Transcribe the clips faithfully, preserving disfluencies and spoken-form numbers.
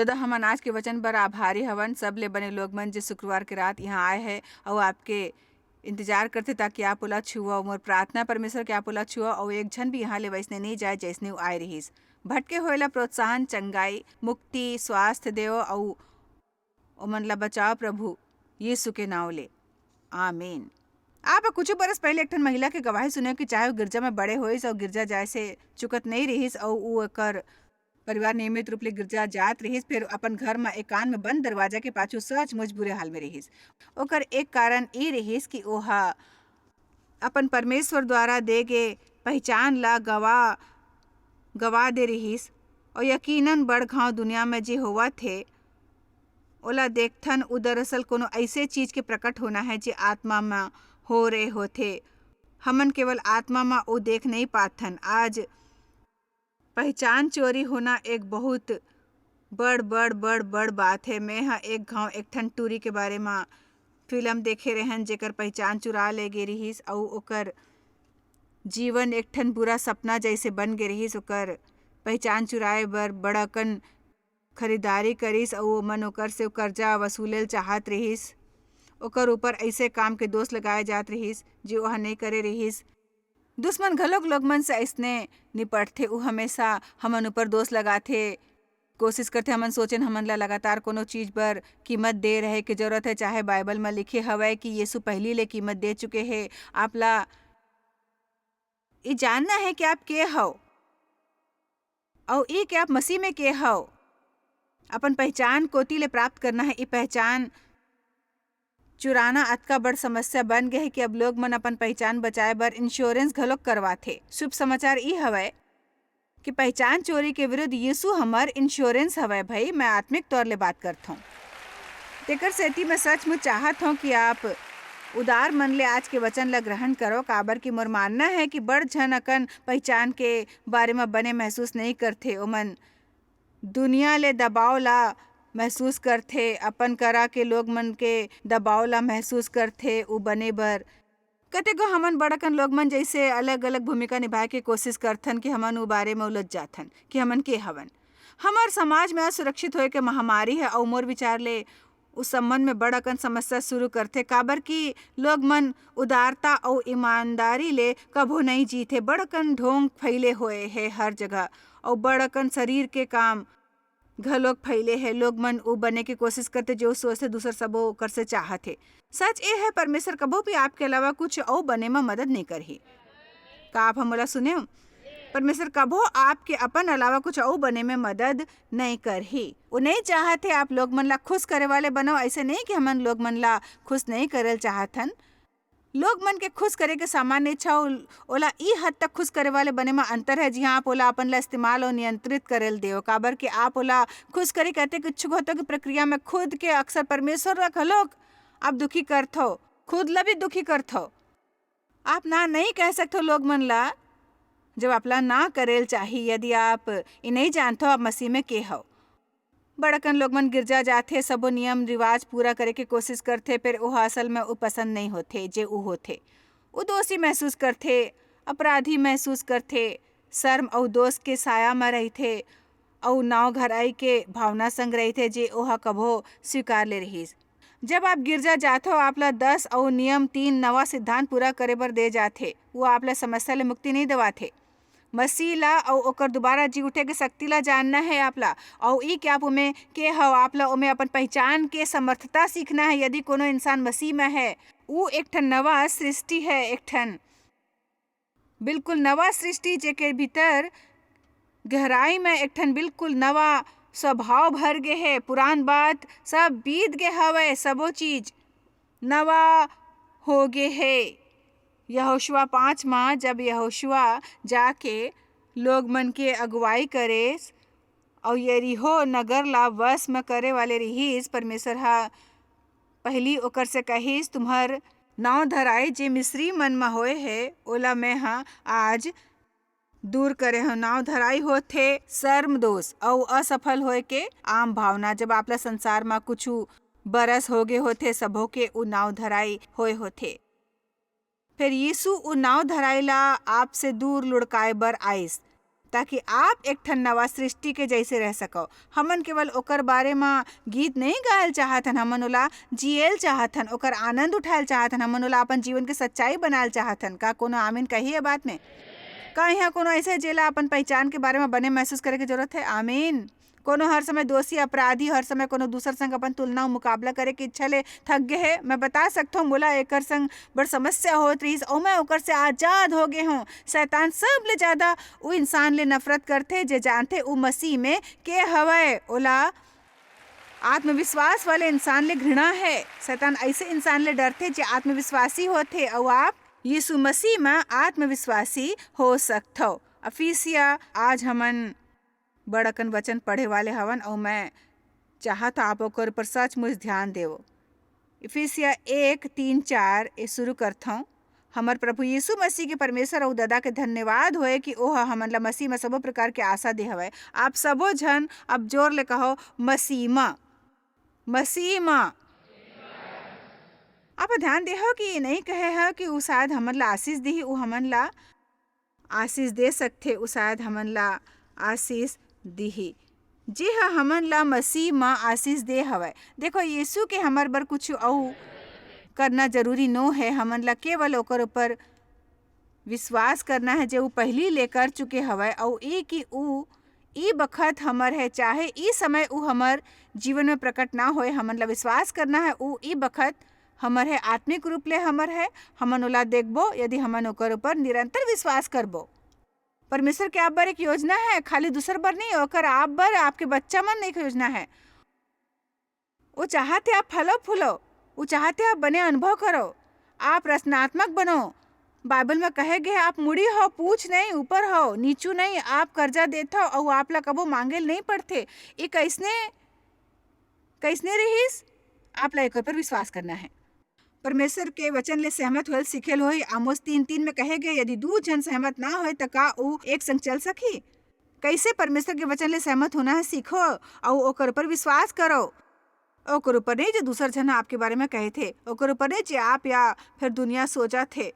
दादा, हमन आज के वचन बर आभारी हवन, सब ले बने लोग मन, जे शुक्रवार के रात यहाँ आए हैं और आपके इंतजार करते, ताकि आप ओला छुआ। मोर प्रार्थना परमेश्वर के आप ओला छुआ और एक झन भी यहाँ ले वैसने नहीं जाए, जैसने वो आए रहिस। भटके होए ला प्रोत्साहन, चंगाई, मुक्ति, स्वास्थ्य देव और ओमन ला बचाओ प्रभु यीशु के नाव ले, आमीन। आप कुछ बरस पहले एक ठन महिला के गवाही सुने कि चाहे वो गिरजा में बड़े होइस और गिरजा जाए से चुकत नहीं रहिस और वो एकर परिवार नियमित रूप ले गिरजा जात रहिस, फिर अपन घर में एकांत में बंद दरवाजा के पाछू सचमुच बुरे हाल में रहिस। ओकर एक कारण ई रहिस कि ओहा अपन परमेश्वर द्वारा दे गे पहचान ला गवा, गवा दे रहिस। और यकीनन बड़ घाव दुनिया में जे होवत हे, ओला देखथन, उ दरअसल कोनो ऐसे चीज के प्रकट होना है, जे आत्मा में हो रहे होथे। हमन केवल आत्मा में वो देख नहीं पाथन। आज पहचान चोरी होना एक बहुत बड़, बड़, बड़, बड़ बात है। मैं ह एक घाव एक ठन टूरी के बारे म फिल्म देखे रहन, जेकर पहचान चुरा ले गे रिहिस अउ ओकर जीवन एक ठन बुरा सपना जैसे बन गे रिहिस। ओकर पहचान चुराए बर बड़कन खरीदारी करिस अउ ओमन ओकर से कर्जा वसूले ल चाहत रिहिस। ओकर ऊपर ऐसे काम के दोष लगाए जात रिहिस, जे ओह नइ करे रिहिस। दुश्मन घलोक लोग मन से अइसने निपटथे। उ हमेशा हमन ऊपर दोष लगाथे, कोशिश करथे हमन सोचेन हमन ला लगातार कोनो चीज बर कीमत दे रहे के जरूरत है, चाहे बाइबल म लिखे हवय कि यीशु पहिली ले कीमत दे चुके हे। आप ला ये जानना है कि आप के हव, अउ ये कि आप मसीह में के हव। अपन पहचान कोति ले प्राप्त करना है। ये पहचान चुराना अतका बड़ समस्या बन गे हे कि अब लोग मन अपन पहचान बचाए बर इंश्योरेंस घलोक करवाथे। शुभ समाचार ई हवय कि पहचान चोरी के विरुद्ध यीशु हमर इंश्योरेंस हवय भई। मैं आत्मिक तौर ले बात करथौं, तेकर सेती मैं सचमुच चाहत हौं कि आप उदार मन ले आज के वचन ला ग्रहण करो, काबर कि मोर मानना है कि बड़ झन अकन पहचान के बारे म बने महसूस नहीं करथे। ओमन दुनिया ले दबाव ला महसूस करथे, अपन करा के लोग मन के दबाव ला महसूस करथे उ बने बर। कतेको हमन बड़कन लोग मन जैसे अलग-अलग भूमिका निभाए के कोशिश करथन कि हमन उ बारे म उलझ जाथन कि हमन के हवन। हमर समाज में असुरक्षित होए के महामारी है अउ मोर विचार ले उस संबंध में बड़कन समस्या शुरू करथे, काबर कि लोग मन उदारता अउ ईमानदारी ले कभू नहीं जीथे। बड़कन ढोंग फैले होए हे हर जगह अउ बड़कन शरीर के काम घलोक फैले हे। लोग मन उ बने के कोशिश करथे जो सोचथे दूसर सबो ओकर से चाहत हे। सच ए है, परमेश्वर कभू भी आपके अलावा कुछ अउ बने म मदद नहीं करही। का आप हमला सुने? परमेश्वर कभो आपके अपन अलावा कुछ अउ बने में मदद नहीं करही। वो नहीं चाहत है आप लोग मन ला खुश करे वाले बनो। ऐसे नहीं कि हमन लोग मन ला खुश नहीं करल चाहत हन। लोग मन के खुश करे के सामान्य इच्छा ओ-, ओला ई हद तक खुश करे वाले बने में अंतर है, जिहां आप ओला अपन ला इस्तेमाल और नियंत्रित करे ल देव, काबर कि आप ओला खुश करे के अतेक इच्छुक होतो कि प्रक्रिया में खुद के अक्सर परमेश्वर ला घलोक आप दुखी करथो, खुद ला भी दुखी करथो। आप ना नहीं कह सकथो लोग मन ला, जब आप ला ना करे ल चाही, यदि आप ये नहीं जानथो आप मसीह में के हव। बड़कन लोग मन गिरजा जाथे, सबो नियम रिवाज पूरा करे के कोशिश करथे, फेर ओह असल में उ पसंद नहीं होथे जे उ होथे। उ दोषी महसूस करथे, अपराधी महसूस करथे, शर्म अउ दोष के साया म रहिथे, अउ नाव घराई के भावना संग रहिथे जे ओह कभो स्वीकार ले रहिस। जब आप गिरजा जाथो, आप ला दस अउ नियम तीन नवा सिद्धांत पूरा करे बर दे जाथे। वो आप ला समस्या ले मुक्ति नहीं दिवाथे। मसीह ला अउ ओकर दोबारा जी उठे के शक्ति ला जानना है आप ला, अउ ई कि आप ओमे के हव, आप ला ओमे अपन पहचान के समर्थता सीखना है। यदि कोनो इंसान मसीह में है, ऊ एक ठन नवा सृष्टि है, एक ठन बिल्कुल नवा सृष्टि, जेके भीतर गहराई में एक ठन बिल्कुल नवा स्वभाव भर गे है। पुरान बात सब बीत गे हवय, सबो चीज नवा हो गे हे। यहोशुआ पाँच म जब यहोशुआ जाके लोग मन के अगुवाई करे अउ यरीहो नगर ला वश म करे वाले रिहिस, परमेश्वर ह पहिली ओकर से कहिस, तुम्हर नाव धराई जे मिस्री मन म होए हे, ओला मैं ह आज दूर करे हो। नाव धराई होथे शर्म दोष अउ असफल होए के आम भावना। जब आपला संसार म कुछु बरस होगे होथे, सबो के उ नाव धराई होए होथे। फेर यीशु उ नाव धराई ला आपसे दूर लुढ़काए बर आइस। ताकि आप एक ठन नवा सृष्टि के जैसे रह सको। हमन केवल ओकर बारे म गीत नहीं गायल चाहत हन, हमन ओला जियल चाहत हन, ओकर आनंद उठायल चाहत हन, हमन ओला अपन जीवन के सच्चाई बनायल चाहत हन। का कोनो आमीन कही ये बात में? का यहाँ कोनो ऐसे जेला अपन पहचान के बारे में बने महसूस करे के जरूरत है? आमीन। कोनो हर समय दोषी, अपराधी, हर समय कोनो दूसर संग अपन तुलना अउ मुकाबला करे के इच्छा ले थक गे हे। मैं बता सकथों, मोला एकर संग बड़ समस्या होत रहिस, अउ मैं ओकर से आजाद हो गे हूँ। शैतान सबले ज्यादा उ इंसान ले नफरत करथे, जे जानथे उ मसीह में के हवय। ओला आत्मविश्वास वाले इंसान ले घृणा है। शैतान ऐसे इंसान ले डरथे, जे आत्मविश्वासी होथे, अउ आप यीशु मसीह में आत्मविश्वासी हो सकथव। अफिसिया, आज हमन बड़ अकन वचन पढ़े वाले हवन, अउ मैं चाहत हूँ आप ओकर ऊपर सचमुच ध्यान देव। इफिसिया एक, तीन, चार ए शुरू करथौं। हमर प्रभु यीशु मसीह के परमेश्वर अउ ददा के धन्यवाद होए कि ओह हमन ला मसीह म सबो प्रकार के आशा दे हवय। आप सबो झन अब जोर ले कहो, "मसीह म, मसीह म।" आप ध्यान देहो कि ये नहीं कहे ह कि उ शायद हमन ला आशीष दिही, उ हमन ला आशीष दे सकथे, उ शायद हमन ला आशीष दिही। जे ह हमन ला मसीह म आशीष दे हवय। देखो, यीशु के हमर बर कुछ अउ करना जरूरी नो है। हमन ला केवल ओकर ऊपर विश्वास करना है, जे उ पहिली ले कर चुके हवय, अउ ई कि उ ई बखत हमर है, चाहे ई समय उ हमर जीवन में प्रकट ना होए, हमन ला विश्वास करना है, उ ई बखत हमर है, आत्मिक रूप ले हमर है। हमन ओला देखबो, यदि हमन ओकर ऊपर निरंतर विश्वास करबो। परमेश्वर के आप बर एक योजना है, खाली दूसर बर नहीं, ओकर आप बर, आपके बच्चा मन एक योजना है। वो चाहत है आप फलो फूलो, वो चाहत है आप बने अनुभव करो, आप रचनात्मक बनो। बाइबल में कहे गए, "आप मुड़ी हो, पूछ नहीं, ऊपर हो, नीचू नहीं, आप कर्जा देत हो, अउ आप ला कबो मांगे ल नहीं पड़थे।" ये कैसने, कैसने रहिस? आप ला एकर पर विश्वास करना है। परमेश्वर के वचन ले सहमत होए ल सीखे ल होही। आमोस तीन तीन में कहे गए, "यदि दू झन सहमत ना होए, त का ऊ एक संग चल सकही?" कैसे परमेश्वर के वचन ले सहमत होना है सीखो, अउ ओकर ऊपर विश्वास करो। ओकर ऊपर नहीं, जो दूसर झन आपके बारे में कहे थे, ओकर ऊपर नहीं, जे आप या फिर दुनिया सोचा थे।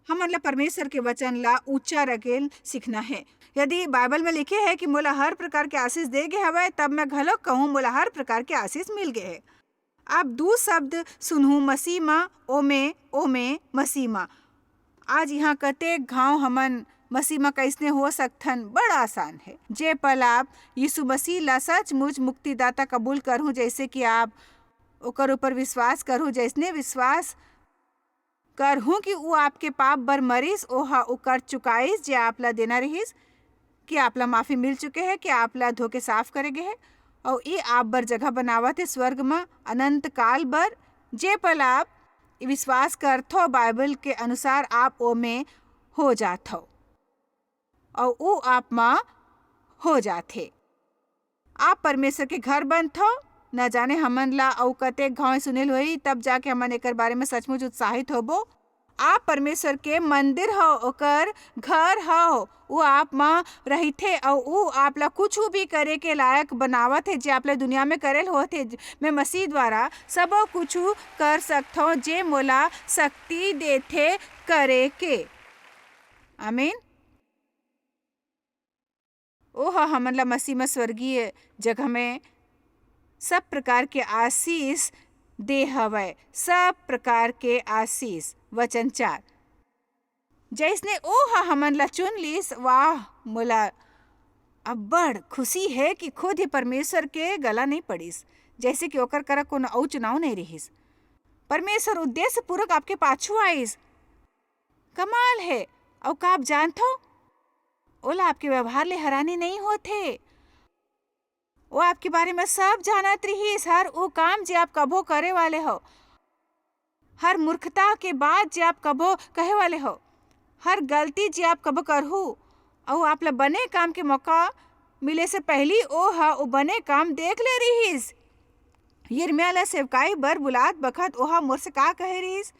हमन ला परमेश्वर के वचन ला ऊंचा रखे ल सीखना है। यदि बाइबल में लिखे है कि "मोला हर प्रकार के आशीष दे गे हवय", तब मैं घलो कहूँ, "मोला हर प्रकार के आशीष मिल गे है।" आप दू शब्द सुनहू, मसीह म, ओमे, ओमे, मसीह म। आज यहाँ कतेक घाव हमन मसीह म कैसने हो सकथन, बड़ा आसान है। जे पल आप यीशु मसीह ला सचमुच मुक्तिदाता कबूल करहूँ, जैसे कि आप ओकर ऊपर विश्वास करहूँ, जैसने विश्वास करहूँ कि ऊ आपके पाप बर मरिस, ओह ऊ कर चुकाइस, जे आप ला देना रहिस, कि आप ला माफी मिल चुके है, कि आप ला धो के साफ करे गे है, अउ ई आप बर जगह बनावत है स्वर्ग म अनंत काल बर। जे पल आप ई विश्वास करथो, बाइबल के अनुसार आप ओमे हो जाथो, अउ ऊ आप म हो जाथे। आप परमेश्वर के घर बनथो। न जाने हमन ला अउ कतेक घाव सुने ल होही, तब जाके हमन एकर बारे में सचमुच उत्साहित होबो। आप परमेश्वर के मंदिर हो, ओकर घर हो, वो आप म रहिथे, अउ ऊ आप ला कुछ भी करे के लायक बनावत हे, जे आप ला दुनिया में करे ल होत हे। मैं मसीह द्वारा सबो कुछ कर सकथों, जे मोला शक्ति देथे करे के। आमीन। ओह हमन ला मसीह म स्वर्गीय जगह में सब प्रकार के आशीष दे हवय, सब प्रकार के आशीष। वचन चार, जइसने ओह हमन ला चुन लीस, वाह, मोला अब्बड़ खुशी हे कि खुद ही परमेश्वर के गला नहीं पड़ीस, जैसे कि ओकर करा कोनो अउ चुनाव नहीं रहिस। परमेश्वर उद्देश्य पूर्वक आपके पाछू आइस। कमाल हे। अउ का आप जानथो, ओला आपके व्यवहार ले हैरानी नहीं होथे। वो आपके बारे में सब जानत रहिस, हर वो काम जे आप कभो करे वाले हो, हर मूर्खता के बात जे आप कभो कहे वाले हो, हर गलती जे आप कभो करहू, अउ आप ला बने काम के मौका मिले से पहली ओ ह ओ बने काम देख ले रहिस। यिर्मयाह ला सेवकाई बर बुलात बखत ओहा मोर से का कहे रहिस?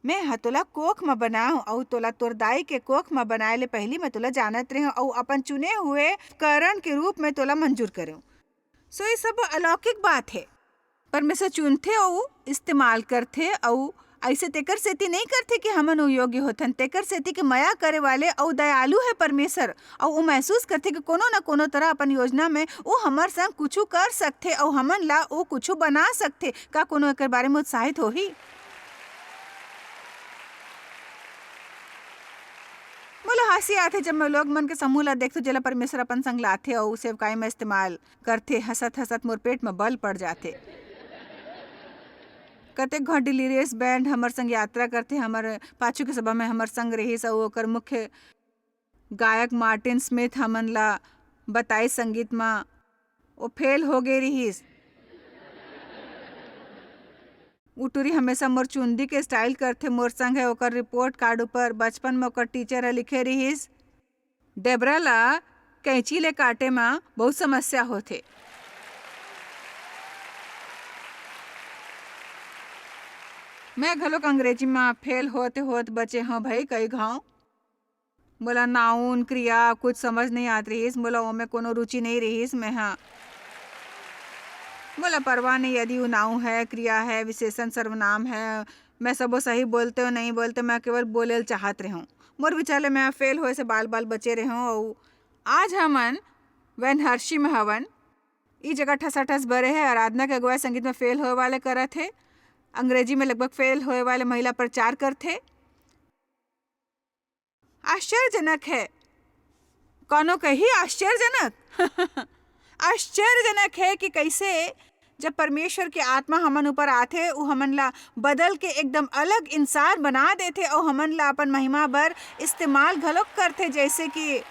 मैं ह तोला कोख म बनाऊं, अउ तोला तोर दाई के कोख म बनाए ले पहिली मैं तोला जानत रेहेंव, अउ अपन चुने हुए करण के रूप में तोला मंजूर करेंव। सो ये सब अलौकिक बात हे। परमेश्वर चुनथे अउ इस्तेमाल करथे, अउ अइसे तेकर सेती नइ करथे कि हमन ओ योग्य होथन, तेकर सेती कि मया करे वाले अउ दयालु हे परमेसर, अउ ओ महसूस करथे कि कोनो न कोनो तरह अपन योजना में ओ हमर संग कुछू कर सकथे अउ हमन ला ओ कुछू बना सकथे। का कोनो एकर बारे में उत्साहित होही? मोला हांसी आथे, जब मैं लोग मन के समूह ला देखथों, जेला परमेसर अपन संग लाथे अउ सेवकाई में इस्तेमाल करथे। हंसत-हंसत मोर पेट में बल पड़ जाथे। कतेक घांव डिलीरियस बैंड हमर संग यात्रा करथे, हमर पाछू के सभा में हमर संग रिहिस अउ ओकर मुख्य गायक मार्टिन स्मिथ हमन ला बताइस संगीत म ओ फेल हो गे रिहिस। ओ टूरी हमेसा मोर चुंदी के स्टाइल करथे, मोर संग हे ओकर रिपोर्ट कार्ड ऊपर। बचपन में ओकर टीचर ह लिखे रिहिस, "डेबरा ला कैंची ले काटे म बहुत समस्या होथे।" मैं घलोक अंग्रेजी म फेल होत होत बचे हंव भई कई घांव। मोला नाउन, क्रिया कुछ समझ नइ आत रिहिस, मोला ओमे कोनो रुचि नइ रिहिस। मैं ह, मोला परवाह नइ यदि वो नाउन है, क्रिया है, विशेषण सर्वनाम है, मैं सबो सही बोलते हो, नइ बोलते, मैं केवल बोले ल चाहत रेहेंव। मोर विचार ले मैं ह फेल होए से बाल-बाल बचे रेहेंव। अउ आज हमन वैनहर्षी में हवन। ई जगह ठसाठस भरे हे, आराधना के अगुवाई संगीत में फेल होए वाले करत हे, अंग्रेजी में लगभग फेल होए वाले महिला प्रचार करथे। आश्चर्यजनक है। कोनो कही आश्चर्यजनक? आश्चर्यजनक है कि कैसे जब परमेश्वर के आत्मा हमन ऊपर आथे, उ हमन ला बदल के एकदम अलग इंसान बना देथे अउ हमन ला अपन महिमा बर इस्तेमाल घलोक करथे। जैसे कि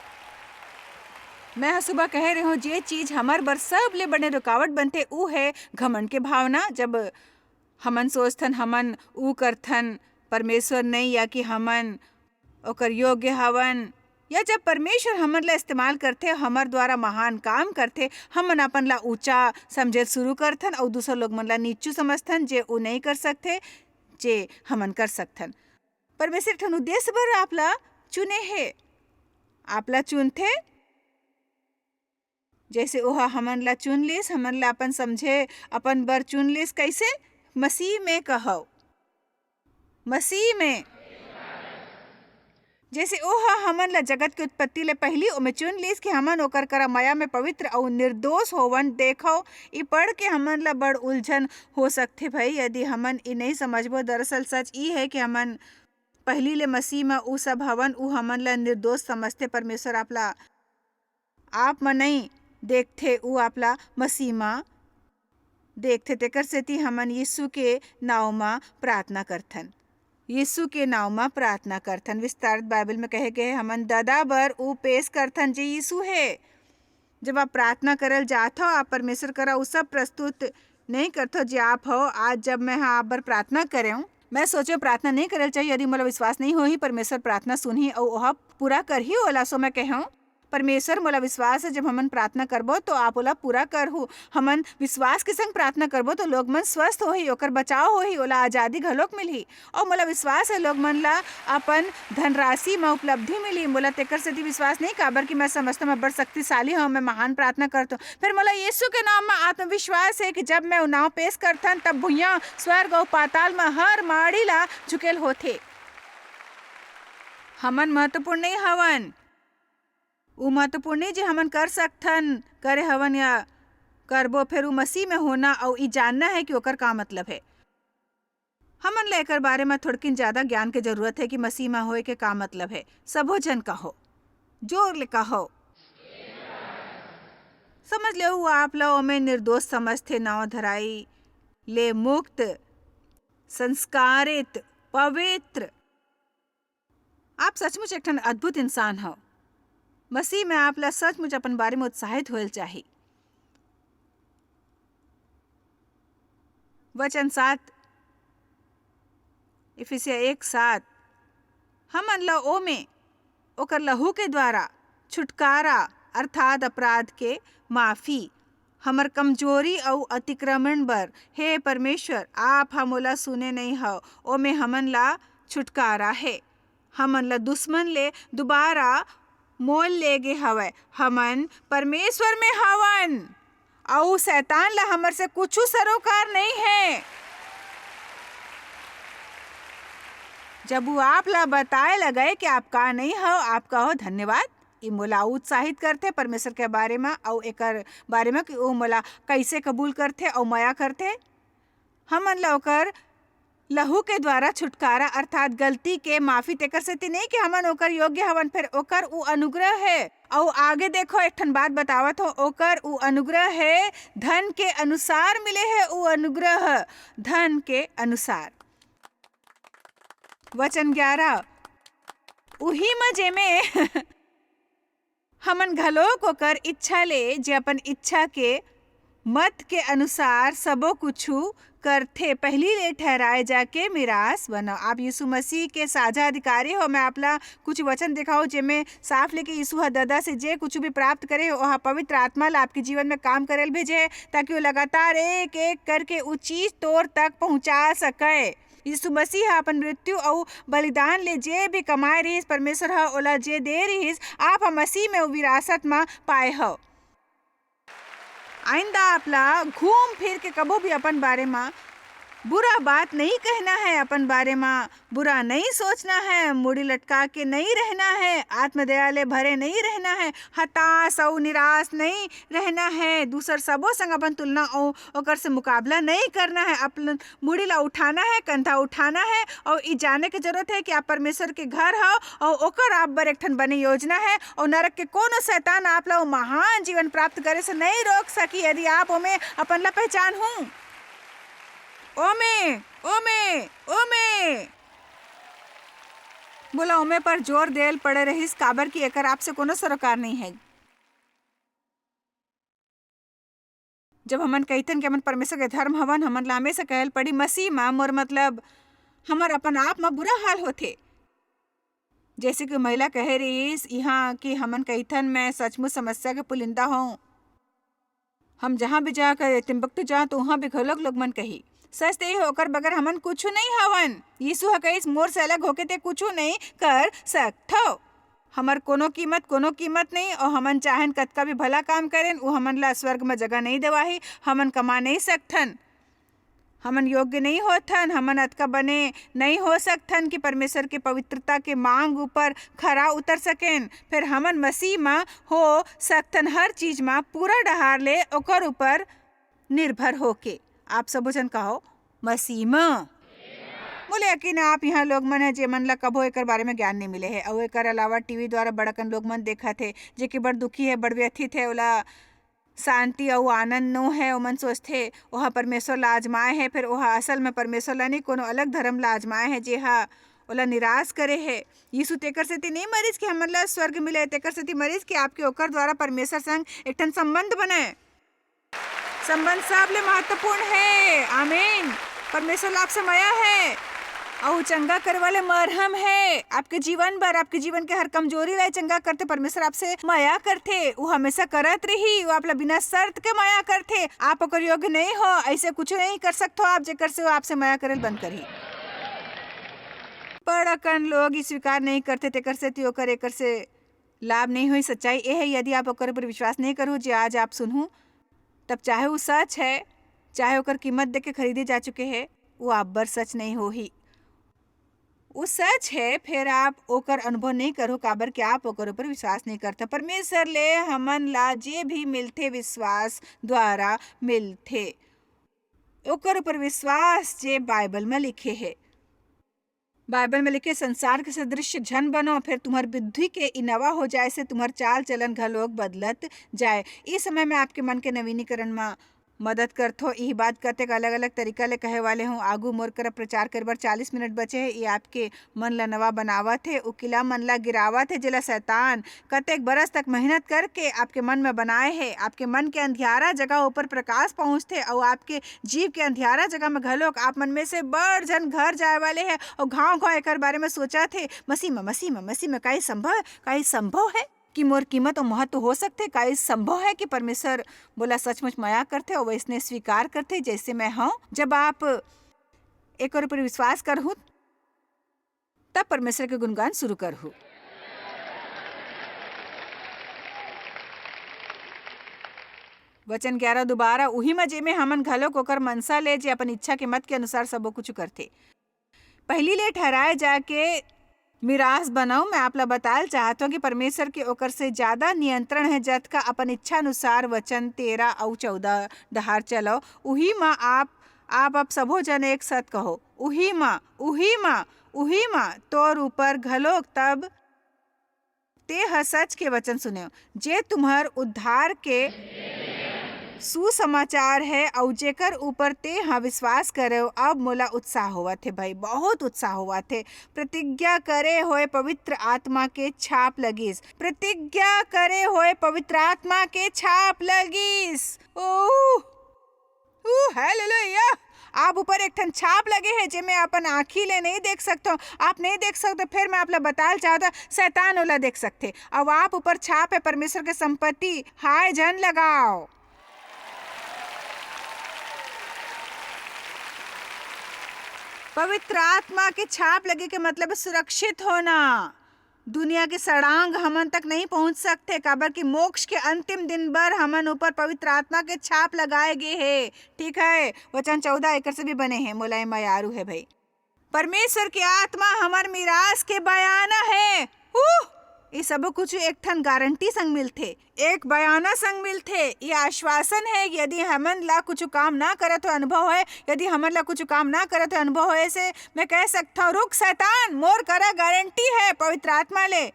मैं ह सुबह कहे रहे हूँ, जे चीज हमर बर सबले बड़े रुकावट बनथे, उ है घमंड के भावना। जब हमन सोचथन, हमन उ करथन, परमेश्वर नहीं, या कि हमन ओकर योग्य हवन, या जब परमेश्वर हमन ला इस्तेमाल करथे, हमर द्वारा महान काम करथे, हमन अपन ला ऊंचा समझे शुरू करथन अउ दूसर लोग मन ला नीचू समझथन, जे उ नहीं कर सकथे, जे हमन कर सकथन। परमेश्वर एक ठन उद्देश्य बर आप ला चुने हे, आप ला चुनथे। जैसे ओह हमन ला चुन लिस, हमन ला अपन समझे, अपन बर चुन लिस। कैसे? मसीह में कहव, मसीह में। जैसे ओह हमन ला जगत के उत्पत्ति ले पहिली ओमे चुन लिस कि हमन ओकर करा मया में पवित्र अउ निर्दोष होवन। देखव, ई पढ़ के हमन ला बड़ उलझन हो सकथे भई, यदि हमन ई नहीं समझबो। दरअसल सच ई है कि हमन पहिली ले मसीह म उ सब हवन, उ हमन ला निर्दोष समझथे। परमेश्वर आप ला आप म नइं देखथे, ऊ आप ला मसीह म देखथे। तेकर सेती हमन यीशु के नांव म प्रार्थना करथन। यीशु के नांव म प्रार्थना करथन। विस्तारित बाइबल म कहे गे हे, हमन ददा बर ऊ पेश करथन, जे यीशु हे। जब आप प्रार्थना करे ल जाथव, आप परमेश्वर करा ऊ सब प्रस्तुत नइं करथव, जे आप हव। आज जब मैं ह आप बर प्रार्थना करेंव, मैं सोचेंव, प्रार्थना नइं करे ल चाहिए, यदि मोला विश्वास नइं होही, परमेश्वर प्रार्थना सुनही अऊ ओहा पूरा करही ओला। सो मैं कहेंव, परमेश्वर, मोला विश्वास हे, जब हमन प्रार्थना करबो, तो आप ओला पूरा करहू। हमन विश्वास के संग प्रार्थना करबो, तो लोग मन स्वस्थ होही, ओकर बचाव होही, ओला आजादी घलोक मिलही। अऊ मोला विश्वास हे, लोग मन ला अपन धनराशि म उपलब्धि मिलही। मोला तेकर सेती विश्वास नइं, काबर कि मैं समझथंव, मैं बड़ शक्तिशाली हंव, मैं महान प्रार्थना करथंव। फेर मोला यीशु के नाम म आत्मविश्वास हे कि जब मैं ओ नांव पेश करथंव, तब भुइयां, स्वर्ग अऊ पाताल म हर माड़ी ला झुकेल होथे। हमन महत्वपूर्ण नइं हवन। ऊ महत्वपूर्ण नइं, जे हमन कर सकथन, करे हवन या करबो, फेर ऊ मसीह में होना अऊ ई जानना हे कि ओकर का मतलब हे। हमन ला एकर बारे म थोड़किन ज्यादा ज्ञान के जरूरत हे कि मसीह म होए के का मतलब हे। सबो झन कहो, जोर ले कहो। समझ लेव, ऊ आप ला ओमे निर्दोष समझथे, नांव धराई ले मुक्त, संस्कारित, पवित्र। आप सचमुच एक ठन अद्भुत इंसान हव। मसीह में आप ला सचमुच अपन बारे में उत्साहित होए ल चाही। वचन सात, इफिसिया एक सात, हमन ला ओमे ओकर लहू के द्वारा छुटकारा, अर्थात अपराध के माफी, हमर कमजोरी अऊ अतिक्रमण बर, हे परमेश्वर, आप ह मोला सुने नइं हव, ओमे हमन ला छुटकारा हे। हमन ला दुश्मन ले दुबारा मोल ले गे हवय। हमन परमेश्वर में हवन, अऊ शैतान ला हमर से कुछु सरोकार नइं हे। जब वो आप ला बताए लगे कि आप का नहीं हो, आप कहो, "धन्यवाद।" ई मोला उत्साहित करथे परमेश्वर के बारे म, अउ एकर बारे म कि वो मोला कैसे कबूल करथे अउ मया करथे। हमन ला ओकर लहू के द्वारा छुटकारा अर्थात गलती के माफी, तेकर सेती नहीं कि हमन ओकर योग्य हवन, फेर ओकर उ अनुग्रह है। अउ आगे देखो, एक ठन बात बतावत हो, ओकर उ अनुग्रह है, धन के अनुसार मिले है उ अनुग्रह, धन के अनुसार। वचन ग्यारह, उही म जेमे हमन घलोक ओकर इच्छा ले, जे अपन इच्छा के मत के अनुसार सबो कुछु करथे, पहिली ले ठहराए जाके मिरास बनव। आप यीशु मसीह के साझा अधिकारी हो। मैं आपला कुछ वचन दिखाऊं, जेमे साफ लेके यीशु ह ददा से जे कुछु भी प्राप्त करे हे, ओहा पवित्र आत्मा ला आपके जीवन में काम करे ल भेजे हे, ताकि वो लगातार एक-एक करके उ चीज तोर तक पहुंचा सके। यीशु मसीह ह अपन मृत्यु अउ बलिदान ले जे भी कमाए रिहिस, परमेश्वर ह ओला जे दे रिहिस, आप ह मसीह में उ विरासत म पाए हव। आइंदा आप ला घूम फिर के कभू भी अपन बारे म बुरा बात नहीं कहना है, अपन बारे म बुरा नहीं सोचना है, मुड़ी लटका के नहीं रहना है, आत्मदया ले भरे नहीं रहना है, हताश अउ निराश नहीं रहना है, दूसर सबो संग अपन तुलना अउ ओकर से मुकाबला नहीं करना है। अपन मुड़ी ला उठाना है, कंधा उठाना है अउ ई जाने के जरूरत है कि आप परमेश्वर के घर हव अउ ओकर आप बर एक ठन बने योजना है अउ नरक के कोनो शैतान आप ला वो महान जीवन प्राप्त करे से नहीं रोक सकी, यदि आप ओमे अपन ला पहचान हूँ। ओमे, ओमे, ओमे। मोला ओमे पर जोर देल पड़े रहिस, काबर कि एकर आपसे कोनो सरोकार नहीं है। जब हमन कहिथन कि हमन परमेश्वर के धर्म हवन, हमन ला हमेशा कहल पड़ी, "मसीह म मोर मतलब हमर अपन आप म बुरा हाल होथे।" जैसे कि महिला कहे रहिस इहाँ कि हमन कहिथन, "मैं सचमुच समस्या के पुलिंदा हूँ। हम जहाँ भी जाकर तिम्बकतू जाऊँ, तो उहाँ भी घलोक लोग मन कही।" सच ते हे, ओकर बगैर हमन कुछु नहीं हवन। यीशु ह कहिस, "मोर से अलग होके ते कुछु नहीं कर सकथव।" हमर कोनो कीमत, कोनो कीमत नहीं, अउ हमन चाहन कतका भी भला काम करेन, वो हमन ला स्वर्ग म जगह नहीं देवाही। हमन कमा नहीं सकथन, हमन योग्य नहीं होथन, हमन अतका बने नहीं हो सकथन कि परमेश्वर के पवित्रता के मांग ऊपर खरा उतर सकेन। फिर हमन मसीह म हो सकथन, हर चीज म पूरा डहार ले ओकर ऊपर निर्भर होके। आप सबो झन कहो, "मसीह म।" मोले यकीन है, आप यहाँ लोग मन है, जेमन ला कभो एकर बारे में ज्ञान नहीं मिले है, अउ एकर अलावा टीवी द्वारा बड़कन लोग मन देखत है, जेके बड़ दुखी है, बड़ व्यथित है, ओला शांति अउ आनंद नो है। ओमन सोचथे, ओहा परमेश्वर ला आजमाए है, फिर ओहा असल में परमेश्वर ला नहीं, कोनो अलग धर्म ला आजमाए है, जेहा ओला निराश करे है। यीशु तेकर सेती नहीं मरिस कि हमन ला स्वर्ग मिले, तेकर सेती मरिस कि आपके ओकर द्वारा परमेश्वर संग एक ठन संबंध बने। संबंध सबले महत्वपूर्ण है। आमीन। परमेश्वर ला आपसे मया है, अउ चंगा करे वाले मरहम है। आपके जीवन भर, आपके जीवन के हर कमजोरी ला चंगा करथे। परमेश्वर आपसे मया करथे, वो हमेशा करत रही। वो आप ला बिना शर्त के मया करथे। आप ओकर योग्य नहीं हो, ऐसे कुछ नहीं कर सकते हो आप, जेकर से वो आपसे मया करे बंद करही। बड़कन लोग ई स्वीकार नहीं करथे, तेकर सेती ओकर एकर से लाभ नहीं होई। सच्चाई ये है, यदि आप ओकर ऊपर विश्वास नहीं करू, जे आज आप सुनहू, तब चाहे वो सच है, चाहे ओकर कीमत देके खरीदे जा चुके है, वो आप बर सच नहीं होही। वो सच है, फिर आप ओकर अनुभव नहीं करू, काबर कि आप ओकर ऊपर विश्वास नहीं करते। परमेश्वर ले हमन ला जे भी मिलथे, विश्वास द्वारा मिलथे। ओकर ऊपर विश्वास जे बाइबल में लिखे है। बाइबल में लिखे, "संसार के सदृश झन बनो, फिर तुम्हर बुद्धि के ई नवा हो जाए से तुम्हर चाल चलन घलोक बदलत जाए।" इस समय में आपके मन के नवीनीकरण में मदद करथो। यही बात कतेक अलग-अलग तरीका ले कहे वाले हूँ। आगू मोर करा प्रचार करे बर चालीस मिनट बचे हे। ये आपके मन ला नवा बनावत हे, उकिला मन ला गिरावत हे, जेला शैतान कतेक बरस तक मेहनत करके आपके मन में बनाए हे। आपके मन के अंधियारा जगह ऊपर प्रकाश पहुँचथे अउ आपके जीव के अंधियारा जगह में घलोक आप मन में से बड़ झन घर जाए वाले हे अउ घाव-घाव एकर बारे में सोचत हे, "मसीह में, मसीह में, मसीह में, का ये संभव, का ये संभव है कि मोर कीमत अउ महत्व हो सकथे? का ये संभव है कि परमेश्वर मोला सचमुच मया करथे अउ वैसने स्वीकार करथे जैसे मैं हूँ?" जब आप एकर ऊपर विश्वास करहू, तब परमेश्वर के गुणगान शुरू करहू। वचन ग्यारह, दोबारा उही म जेमे हमन घलोक ओकर मनसा ले, जे अपन इच्छा के मत के अनुसार सबो कुछ करथे। पहिली ले ठहराए जाके मिरास बनाओ। मैं आप ला बताल चाहत हूँ कि परमेश्वर के ओकर से ज्यादा नियंत्रण है, जतका अपन इच्छा अनुसार वचन तेरह अउ चौदह डहार चलो। उही म आप, आप, आप सबो जन एक साथ कहो, "उही म, उही म, उही म तोर ऊपर घलोक तब ते ह सच के वचन सुनेव, जे तुम्हर उद्धार के सुसमाचार है, अउ जेकर ऊपर ते ह विश्वास करेव।" अब मोला उत्साह होवत हे भाई, बहुत उत्साह होवत हे। प्रतिज्ञा करे होए पवित्र आत्मा के छाप लगिस, प्रतिज्ञा करे होए पवित्र आत्मा के छाप लगिस। ओह, ओ हालेलुया! आप ऊपर एक ठन छाप लगे हे, जे मैं अपन आँखी ले नहीं देख सकथो, आप नहीं देख सकते, फिर मैं आप ला बताल चाहत हूँ, शैतान ओला देख सकथे। अब आप ऊपर छाप है परमेश्वर के संपत्ति, हाय झन लगाओ। पवित्र आत्मा के छाप लगे के मतलब है सुरक्षित होना। दुनिया के सड़ांग हमन तक नहीं पहुंच सकथे, काबर कि मोक्ष के अंतिम दिन बर हमन ऊपर पवित्र आत्मा के छाप लगाए गे हे। ठीक है, वचन चौदह एकर से भी बने हे, मोला ए मयारू है भाई। परमेश्वर के आत्मा हमर मिरास के बयाना है। उह! ये सबो कुछ एक ठन गारंटी संग मिलथे, एक बयाना संग मिलथे। ये आश्वासन है, यदि हमन ला कुछ काम ना करत हो अनुभव है, यदि हमन ला कुछ काम ना करत हो अनुभव है, से मैं कह सकता हूँ, "रुक शैतान, मोर करा गारंटी है पवित्र आत्मा ले।"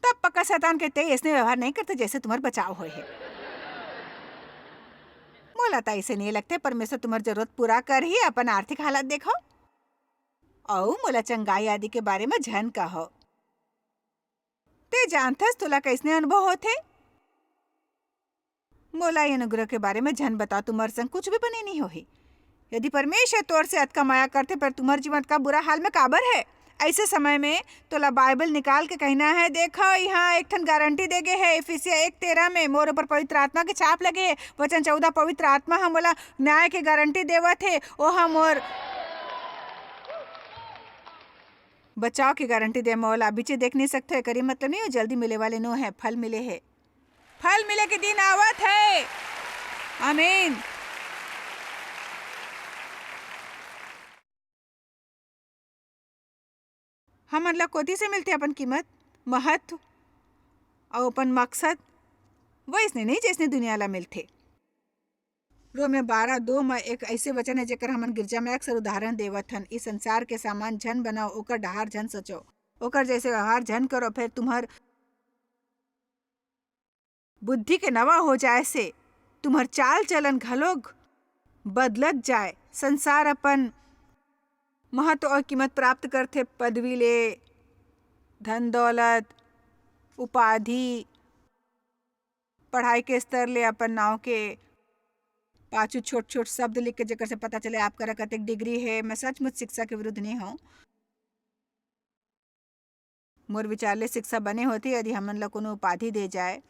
तब पक्का शैतान के तें अइसने व्यवहार नहीं करते, जैसे तुम्हार बचाव होए हे। मोला त अइसे नहीं लगते, परमेश्वर तुम्हार जरूरत पूरा करही। अपन आर्थिक हालत देखो, अउ मोला चंगाई आदि के बारे में झन कहो। ते जानथस तोला कइसने अनुभव होथे? मोला ये अनुग्रह के बारे में झन बता, तुम्हार संग कुछ भी बने नहीं होही। यदि परमेश्वर तोर से अतका मया करथे, पर तुम्हार जीवन अतका बुरा हाल में काबर है? ऐसे समय में तोला बाइबल निकाल के कहना है, "देखो, यहाँ एक ठन गारंटी दे गे है, इफिसिया एक तेरह में, मोर ऊपर पवित्र आत्मा के छाप लगे है।" वचन चौदह, पवित्र आत्मा ह मोला न्याय के गारंटी देवत हे, ओह मोर बचाव के गारंटी दे मोला। अभी चे देख नहीं सकथो, एकरी मतलब नहीं, वो जल्दी मिले वाले नो है, फल मिले है। फल मिले के दिन आवत है। आमीन। हमन ला कोती से मिलथे अपन कीमत, महत्व अउ अपन मकसद, वइसने नहीं जइसने दुनिया ला मिलथे। रोमे बारह दो म एक ऐसे वचन है, जेकर हमन गिरजा में अक्सर उदाहरण देवत हन, "इस संसार के सामान झन बनाओ, ओकर डहार झन सोचो, ओकर जैसे व्यवहार झन करो, फिर तुम्हर बुद्धि के नवा हो जाए से तुम्हर चाल चलन घलोक बदलत जाए।" संसार अपन महत्व और कीमत प्राप्त करथे, पदवी ले, धन दौलत, उपाधि, पढ़ाई के स्तर ले अपन नाव के पाछू छोट-छोट शब्द लिख के, जेकर से पता चले आप करा कतेक डिग्री हे। मैं सचमुच शिक्षा के विरुद्ध नहीं हूँ। मोर विचार ले शिक्षा बने होथे, यदि हमन ला कोनो उपाधि दे जाए,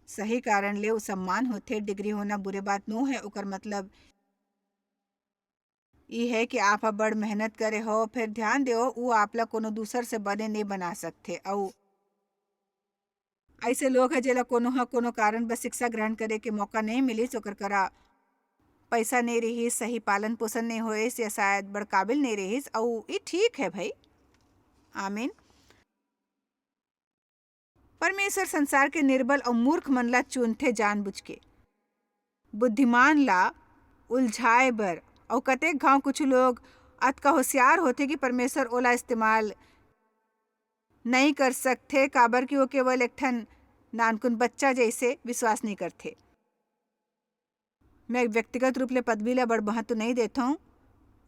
सही कारण ले उ सम्मान होथे। डिग्री होना बुरे बात नो है, ओकर मतलब ई है कि आप ह बड़ मेहनत करे हो। फिर ध्यान देव, उ आप ला कोनो दूसर से बने नहीं बना सकथे। अउ ऐसे लोग है, जेला कोनो ह कोनो कारण बस शिक्षा ग्रहण करे के मौका नहीं मिलिस, ओकर करा पैसा नहीं रहिस, सही पालन पोषण नहीं होइस, या शायद बड़ काबिल नहीं रहिस, अउ ई ठीक है भाई। आमीन। परमेश्वर संसार के निर्बल अउ मूर्ख मन ला चुनथे जानबूझ के, बुद्धिमान ला उलझाए बर। अउ कतेक घाव कुछ लोग अतका होशियार होथे कि परमेश्वर ओला इस्तेमाल नई कर सकथे, काबर कि वो केवल एक ठन नानकुन बच्चा जैसे विश्वास नहीं करथे। मैं व्यक्तिगत रूप ले पदवी ला बड़ महत्व नहीं देथौं।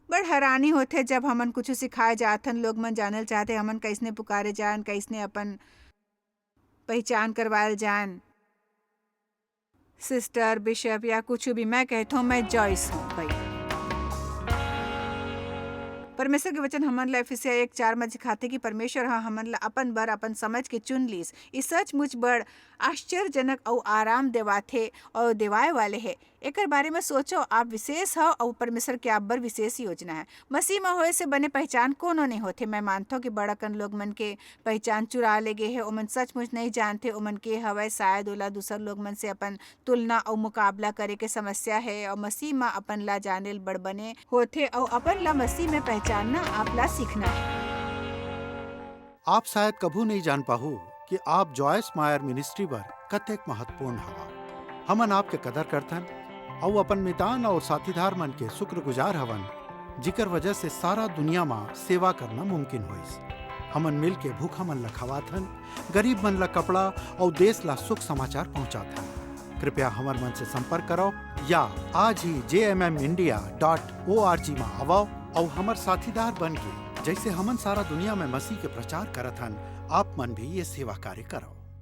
बड़ हैरानी होथे, जब हमन कुछ सिखाए जाथन, लोग मन जानल चाहथे, हमन कइसने पुकारे जान, कइसने अपन पहचान करवायल जान। सिस्टर, बिशप या कुछ भी, मैं कहथौं, मैं जॉयस हूँ भाई। परमेश्वर के वचन हमन ला इफिसिया एक चार में सिखाथे कि परमेश्वर ह हमन ला अपन बर, अपन समझ के चुन लीस। ई सचमुच बड़ आश्चर्यजनक अउ आराम देवाथे अउ देवाय वाले हे। एकर बारे में सोचो, आप विशेष हो अउ परमेश्वर के आप बर विशेष योजना है। मसीह में होए से बने पहचान कोनो नहीं होथे। मैं मानथो कि बड़ अकन लोग मन के पहचान चुरा ले गे हे। ओमन सचमुच नहीं जानथे ओमन के हवय। शायद ओला दूसर लोग मन से अपन तुलना अउ मुकाबला करे के समस्या हे, अउ मसीह में अपन ला जाने ल बड़ बने होथे अउ अपन ला मसीह में पहचानना आप ला सीखना है। आप शायद कभू नहीं जान पाहू कि आप जॉयस मायर मिनिस्ट्री बर कतेक महत्वपूर्ण हवा। हमन आपके कदर करथन अउ अपन मितान और साथीदार मन के शुक्रगुजार हवन, जिकर वजह से सारा दुनिया मा सेवा करना मुमकिन होइस। हमन मिल के भूखा मन ला खवाथन, गरीब मन ला कपड़ा और देश ला सुख समाचार पहुंचाथन। कृपया हमर मन से संपर्क करो या आज ही जे M M India dot O R G मा आवो और हमर साथीदार बन के, जैसे हमन सारा दुनिया में मसीह के प्रचार करत हन, आप मन भी ये सेवा कार्य करो।